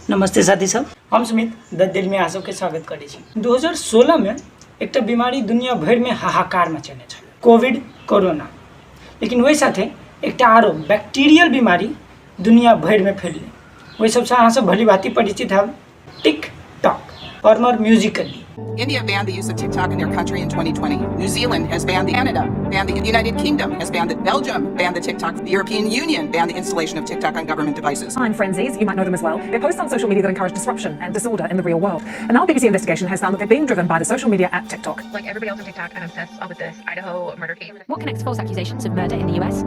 नमस्ते साथी सब, हम सुमित दस दिल में अहाँ सबके स्वागत करै छी। 2016 में एकटा बीमारी दुनिया भरि में हाहाकार मचेने छल, कोविड कोरोना। लेकिन ओहि साथे एकटा आरो बैक्टीरियल बीमारी दुनिया भरि में फैललै, ओहि सबसँ अहाँ सब भली भांति परिचित हैब, tick tock farmer Musically. India banned the use of TikTok in their country in 2020. New Zealand has banned the Canada, banned the United Kingdom has banned it. Belgium banned the TikTok. The European Union banned the installation of TikTok on government devices. Online frenzies, you might know them as well. They're posts on social media that encourage disruption and disorder in the real world. And now a BBC investigation has found that they're being driven by the social media app TikTok. Like everybody else on TikTok, I'm obsessed with this Idaho murder case. What connects false accusations of murder in the US?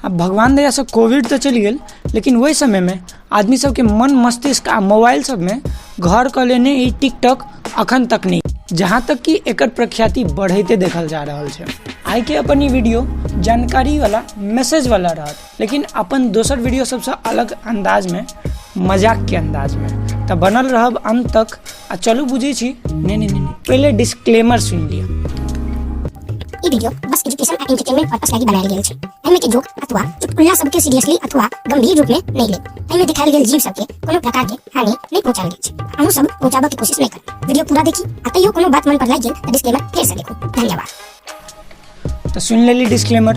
आब भगवान दयासँ Covid तऽ चलि गेल, लेकिन ओहि समयमे आदमी सबके मन मस्तिष्क आ मोबाइल सबमे घर कऽ लेने ई टिकटॉक अखन तक नहि, जहाँ तक कि एकर प्रख्याति बढ़ैते देखल जा रहल छै। आइके अपन ई वीडियो जानकारी वाला, मैसेज वाला रहत, लेकिन अपन दोसर वीडियो सबसँ अलग अंदाजमे, मजाक के अंदाजमे। तऽ बनल रहब अंत तक। आ चलू बुझै छी, नहि नहि नहि, पहिले डिस्क्लेमर सुनि लिअ। ई वीडियो बस एजुकेशन आ एंटरटेनमेंट पर्पस लागि बनायल गेल छै। एहिमे के जोक अथवा चुटकुला सबके सीरियसली अथवा गंभीर रूप में नहि लेब। एहिमे देखायल गेल जीव सबके कोनो प्रकार के हानि नहि पहुंचायल गेल छै। अहूँ सब पहुंचाबऽ के कोशिश नहि करू। वीडियो पूरा देखी आ तैयो कोनो बात मन पर लागि गेल तऽ डिस्क्लेमर फेर से देखू। धन्यवाद। तऽ सुनि लेली डिस्क्लेमर,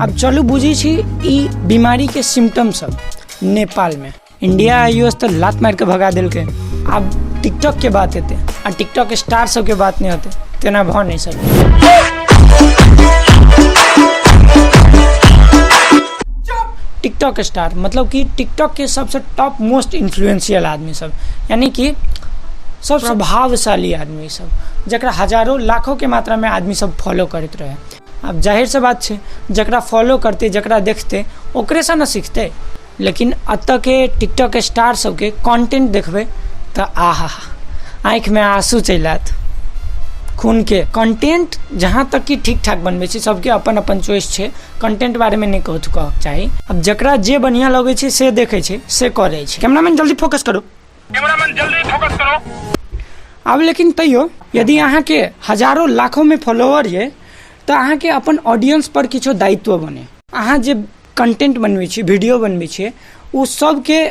आब चलू बुझै छी ई बीमारी के सिम्टम सब नेपाल में। इंडिया आ यूएस तऽ लात मारि के भगा देलकै, आब टिकटॉक के बात हेतै आ टिकटॉक स्टार सबके बात नहि होतै, तेना भऽ नहि सकै। टिकटॉक स्टार मतलब कि टिकटॉक के सबसे टॉप मोस्ट इन्फ्लुएंशियल आदमी सब, यानी कि सबसे प्रभावशाली आदमी सब, जकरा हजारों लाखों के मात्रा में आदमी सब फॉलो करैत रहे। आब जाहिर सा बात छै, जकरा फॉलो करतै, जकरा देखतै, ओकरेसँ ने सीखतै। लेकिन एतऽके टिकटॉक स्टार सबके कंटेंट देखबै तऽ आहा, आँखिमे आंसू चलि आयत खूनके। कंटेंट जहाँ तक कि ठीक ठाक बनबै छै, सबके अपन अपन चॉइस छै, कंटेंट बारेमे नहि कहू कहक चाही। आब जकरा जे बढ़िआँ लगै छै से देखै छै, से करै छै। कैमरामैन जल्दी फोकस करू, कैमरामैन जल्दी फोकस करो। आब लेकिन तैयो यदि अहाँके हजारों लाखोंमे फॉलोअर ये तऽ अहाँके अपन ऑडियंस पर किछो दायित्व बने। अहाँ जे कंटेंट बनबै छियै, वीडियो बनबै छियै, ओ सबके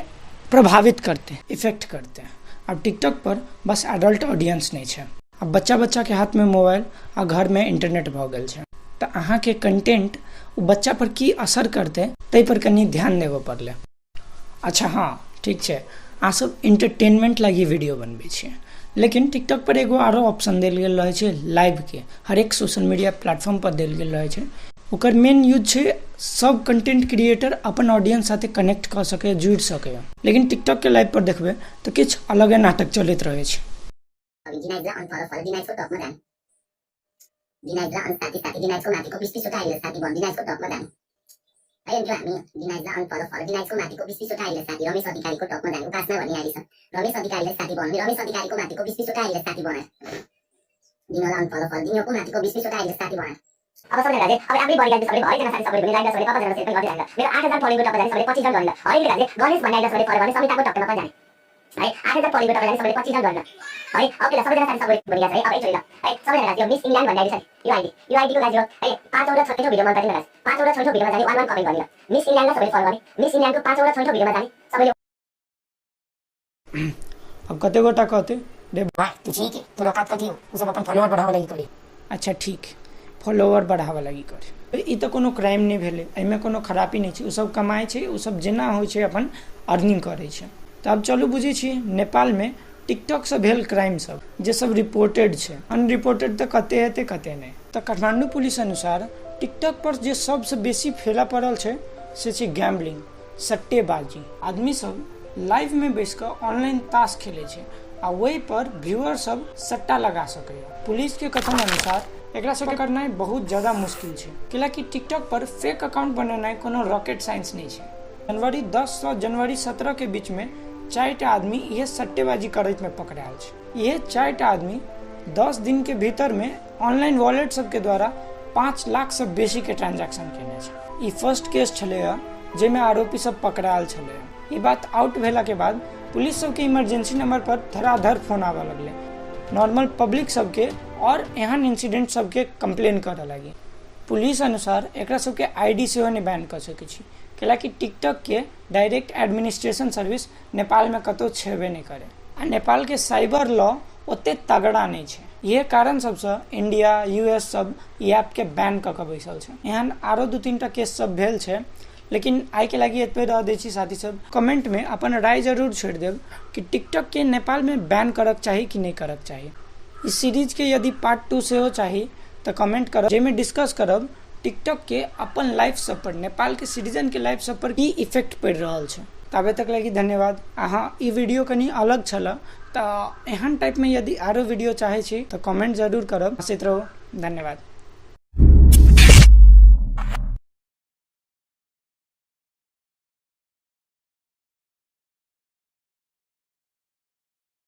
प्रभावित करतै, इफेक्ट करतै। आब टिकटॉक पर बस एडल्ट ऑडियंस नहि छै, आब बच्चा बच्चाके हाथमे मोबाइल आ घरमे इंटरनेट भऽ गेल छै। तऽ अहाँके कंटेंट ओ बच्चा पर की असर करतै ताहि पर कनि ध्यान देबऽ पड़लै। अच्छा हाँ ठीक छै, अहाँ सब इंटरटेनमेंट लागी वीडियो बनबै छियै, लेकिन टिकटॉक पर एगो आरो ऑप्शन देल गेल रहै छै लाइवके, हरेक सोशल मीडिया प्लेटफॉर्म पर देल गेल रहै छै। ओकर मेन यूज छै सब कंटेंट क्रिएटर अपन ऑडियंस साथे कनेक्ट कऽ सकैए, जुड़ि सकैए। लेकिन टिकटॉकके लाइव पर देखबै तऽ किछु अलगे नाटक चलैत रहै छै। अब सबैजना गाजे, अब आफ्नै बडी गाजे, सबैले हरेकजना साथी सबैले भने, राइडर सबैले कतिजना सेयर पनि गर्दै जाने। मेरो 8000 फलोइङको टप्पा जाने, सबैले 25 जन गर्ने। हरेकले गाजे, गणेश भन्ने आइडिया सबैले फलो गर्ने, समिताको टप्पामा पनि जाने है। 8000 फलोइङको टप्पा जाने, सबैले 25 जन गर्ने है। ओके ल, सबैजना साथी सबैले भनिरहेको छ है। अब एकचोटि ल है, सबैजना गाजे, यो मिस इङ्ल्यान्ड भन्ने आइडी छ नि, यो आइडी, यो आइडीको गाजे हो है। पाँचौँ र छैठौँ भिडियो मन पर्दैन गाज, पाँचौँ र छैठौँ भिडियोमा जाने, वान वान कमेन्ट गर्ने ल। मिस इङ्ल्यान्डलाई सबैले फलो गर्ने, मिस इङ्ल्यान्डको पाँचौँ र छैठौँ भिडियोमा जाने सबैले। आब कते गोटा कहतै रे वाह, तू ठीक है, तोरा औकात कथी हो, उ सब अपन फॉलोअर बढ़ावे लागी करे। अच्छा ठीक, फॉलोअर बढ़ावे लागी करे, ई तऽ कोनो क्राइम नहि भेलै, एहिमे कोनो खराबी नहि छै। ओ सब कमाइ छै, ओ सब जेना होइ छै अपन अर्निंग करै छै। तऽ आब चलू बुझै छी नेपालमे टिकटॉकसँ भेल क्राइम सब, जे सब रिपोर्टेड छै, अनरिपोर्टेड तऽ कते हेतै कते नहि। तऽ काठमाण्डू पुलिस अनुसार टिकटॉक पर जे सबसँ बेसी फैला पड़ल छै से छै गैम्बलिंग, सट्टेबाजी। आदमी सब लाइव में बैस कऽ ऑनलाइन ताश खेलै छै आ ओहि पर व्यूअर सब सट्टा लगा सकैए। पुलिस के कथन अनुसार एकरा सबके करनाइ बहुत ज्यादा मुश्किल छै, कैलाकि टिकटॉक पर फेक अकाउंट बनेनाइ कोनो रॉकेट साइंस नहि छै। जनवरी 10 सँ जनवरी 17 के बीच में 4टा आदमी इहे सट्टेबाजी करैत में पकड़ायल छै। इहे 4टा आदमी 10 दिन के भीतर में ऑनलाइन वॉलेट सबके द्वारा 5 लाख से बेसी के ट्रांजैक्शन केने छै। ई फर्स्ट केस छलैए जाहिमे आरोपी सब पकड़ायल छलैए। ई बात आउट भेला के बाद पुलिस सबके इमरजेंसी नंबर पर धराधर फोन आबऽ लगलै, नॉर्मल पब्लिक सबके और एहन इंसिडेंट सबके कंप्लेन करऽ लागी। पुलिस अनुसार एकरा सबके आईडी सेहो नहि बैन कऽ सकै छी, कैलाकि टिकटॉक के डायरेक्ट एडमिनिस्ट्रेशन सर्विस नेपालमे कतहु छेबे नहि करे आ नेपालके साइबर लॉ ओते तगड़ा नहि छै। इहे कारण सबसँ इंडिया यूएस सब ई ऐपके बैन कऽ के बैसल छै। एहन आरो 2-3 टा केस सब भेल छै, लेकिन आइके लागि एतबे रह दै छी। साथी सब, कमेंटमे अपन राय जरूर छोड़ि देब कि टिकटॉकके नेपालमे बैन करक चाही कि नहि करक चाही। इस सीरीजके यदि पार्ट 2 सेहो चाही तऽ कमेंट करब, जाहिमे डिस्कस करब टिकटॉक के अपन लाइफ सब पर, नेपाल के सिटीजन के लाइफ सब पर की इफेक्ट पड़ि रहल छै। ताबे तक लागि धन्यवाद। अहाँ ई वीडियो कनि अलग छल, तऽ एहन टाइपमे यदि आरो वीडियो चाहै छी तऽ कमेंट जरूर करब। हँसैत रहू। धन्यवाद।